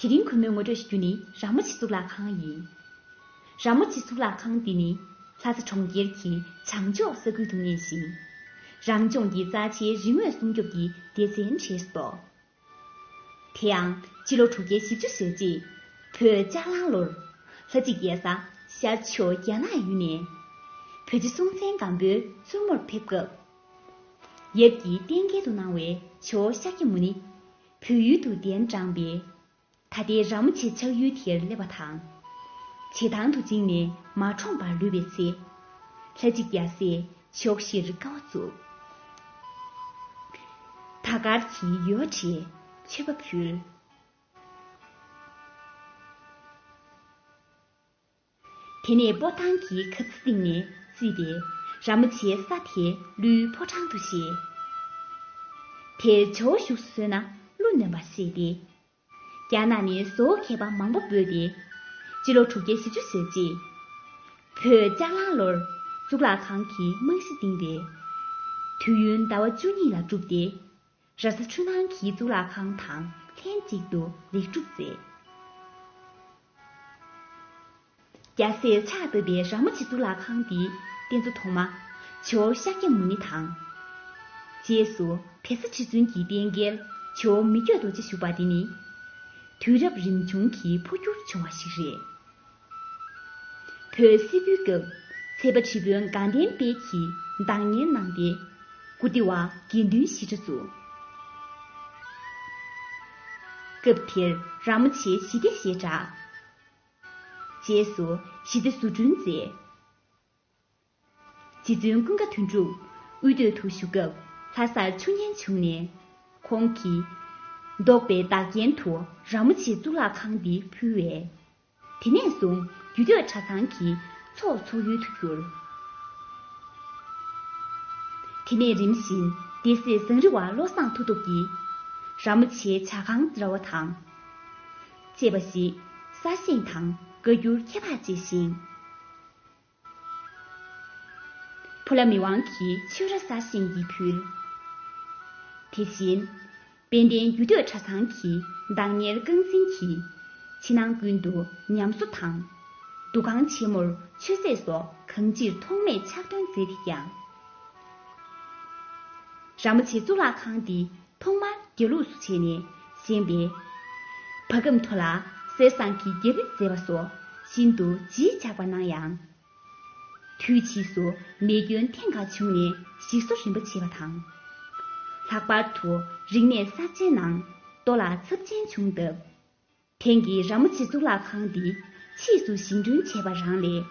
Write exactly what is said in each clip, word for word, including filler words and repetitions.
དེ་རིང་གུས་མོས་ངོ་སྤྲོད་ཞུ་རྒྱུ་ནི་ར་མོ་ཆེ་གཙུག་ལག་ཁང་ཡིན། ར་མོ་ཆེ་གཙུག་ལག་ཁང་འདི་ནི་ལྷ་ས་གྲོང་ཁྱེར་གྱི་བྱང་ཕྱོགས་ས་ཁུལ་དུ་གནས་ཤིང་། རང་ལྗོངས་ཀྱི་རྩ་ཆེའི་རིག་དངོས་སྲུང་སྐྱོབ་ཀྱི་སྡེ་ཚན་གྲས་སུ་གཏོགས། དེ་ཡང་སྤྱི་ལོ་དྲུག་བརྒྱ་བཞི་བཅུ་ཞེ་གཅིག་བོད་ལྕགས་གླང་ལོར་ལྷ་རྗེ་རྒྱལ་ས་ཤར་ཕྱོགས་རྒྱ་ནག་ཡུལ་ནས་བོད་རྗེ་སྲོང་བཙན་སྒམ་པོའི་བཙུན་མོར་ཕེབས་སྐབས། ཡབ་ཀྱིས་གཏན་འཁེལ་དུ་གནང་བའི་ཇོ་བོ་ཤཱཀྱ་མུ་ནི་བོད་ཡུལ་དུ་གདན་དྲངས་པས། ད་ལྟའི་ར་མོ་ཆེ་ཆགས་ཡུལ་དེར་སླེབས་པ་དང་། བྱེ་ཐང་དུ་བཅིངས་ནས་མ་འཁྲོངས་པར་ལུས་པའི་ཚེ། ལྷ་རྗེ་རྒྱལ་སྲས་ཕྱོགས་བཞིར་དཀའ་བ་བཙུགས། དར་དཀར་གྱི་ཡོལ་བ་བྲིས་མཆོད་པ་ཕུལ། དེ་ནས་སྤོ་ཐང་གི་ཁབ་རྩེ་སྟེང་ནས་བརྩིས་ཏེ། ར་མོ་ཆེའི་ས་དེ་ཀླུའི་ཕོ་བྲང་དུ་བཞེས། དེར་ཇོ་བོ་བཞུགས་སུ་གསོལ་ན་ཀླུ་ནོན་པར་བཤད་དེ། རྒྱ་ནག་ནས་བཟོ་བོ་མཁས་པ་མང་པོ་འབོད་དེ། སྤྱི་ལོ་དྲུག་བརྒྱ་བཞི་བཅུ་ཞེ་གཅིག་བོད་ལྕགས་གླང་ལོར་གཙུག་ལག་ཁང་གི་རྨང་གཞི་བཏིང་སྟེ། དུས་ཡུན་ཟླ་བ་བཅུ་གཉིས་ལ་གྲུབ་སྟེ། ར་ས་འཕྲུལ་སྣང་གི་གཙུག་ལག་ཁང་དང་ལྷན་ཅིག་ཏུ་ལེགས་གྲུབ་མཛད། རྒྱལ་སྲས་ཕྱག་བཏབ་པའི་ར་མོ་ཆེ་གཙུག་ལག་ཁང་འདིའི་རྟེན་གཙོ་ཐོག་མ་ཇོ་བོ་ཤཱཀྱ་མུ་ནི་དང་། རྗེས་སུ་བལ་བཟའ་ཁྲི་བཙུན་གྱི་རྟེན་སྐལ་ཇོ་བོ་མི་བསྐྱོད་རྡོ་རྗེ་བཞུགས་པ་འདི་ནི། དུས་རབས་རིམ་བྱུང་གི་འཕོ་འགྱུར་བྱུང་བ་ཞིག་རེད། བོད་སིལ་བུའི་སྐབས་ཚལ་པ་ཁྲི་དཔོན་དགའ་ལྡན་དཔལ་གྱིས་བདག་གཉེར་གནང་སྟེ། ཀུ་ཏི་བ་དགེ་འདུན་ཞི་ཁྲོ་བཙུགས། སྐབས་དེར་ར་མོ་ཆེ་ཞི་བདེ་ཞེས་གྲགས། རྗེས་སུ་ཞི་བདེ་བཟོ་སྐྲུན་མཛད། རྗེ་བཙུན་ཀུན་དགའ་དོན་གྲུབ་དབུས་སྟོད་དུ་བཞུགས་སྐབས་ལྷ་སར་ཆུ་ཉེན་བྱུང་ནས། ཁོང་གིས་བདོག་པའི་བདག་རྐྱེན་དུ་ར་མོ་ཆེ་གཙུག་ལག་ཁང་འདི་ཕུལ་བས། དེ་ནས་བཟུང་རྒྱུད་སྟོད་གྲྭ་ཚང་གི་ཚོགས་འཚོགས་ཡུལ་དུ་གྱུར། དེ་ནས་རིམ་བཞིན་སྡེ་སྲིད་ཟངས་རི་བ་བློ་བཟང་མཐུ་སྟོབས་ཀྱིས་ར་མོ་ཆེའི་ཇ་ཁང་ར་བ་དང་བཅས་པ་ཞིག་གསར་བཞེངས་དང་བཀའ་འགྱུར་ཁྱད་འཕགས་བཅས་བཞེངས། ཕོ་ལྷ་མི་དབང་གིས་ཆོས་ར་གསར་བཞེངས་ཀྱིས་ཕུལ། དེ་བཞིན་དཔལ་ལྡན་རྒྱུད་སྟོད་གྲྭ་ཚང་གི་བདག་གཉེར་རྐང་འཛིན་གྱིས་ཕྱི་ནང་ཀུན་ཏུ་ཉམས་གསོ་དང་། འདུ་ཁང་ཆེན་མོར་མཆོད་རྫས་སོགས་གང་ཅིར་ཐོགས་མེད་ཕྱག་སྟོན་མཛད་དེ་ཀྱང་། ར་མོ་ཆེ་གཙུག་ལག་ཁང་འདི་ཐོག་མར་རྒྱ་ལུགས་སུ་བྱས་ནས་བཞེངས་པས། བར་སྐབས་མཐོ་ལ་གསེར་ཟངས་ཀྱི་རྒྱ་རིགས་མཛེས་པ་སོགས་ཤིན་ཏུ་བརྗིད་ཆགས་པར་སྣང་ཡང་། དུས་ཕྱིས་སུ་རྨས་སྐྱོན་ཐེངས་འགའ་བྱུང་ནས་ཞིག་གསོ་རིམ་པ་བྱས་པ་དང་། ལྷག་པར་དུ་རིག་གནས་གསར་བརྗེའི་ནང་རྡོ་ལ་ཚབས་ཆེན་བྱུང་སྟབས། དེང་གི་ར་མོ་ཆེ་གཙུག་ལག་ཁང་འདི་ཕྱིས་སུ་བཞེངས་སྐྲུན་བྱས་པ་རང་ལས་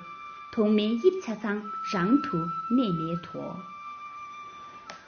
ཐོག་མའི་དབྱིབས་ཆ་ཚང་རང་དུ་གནས་མེད་དོ།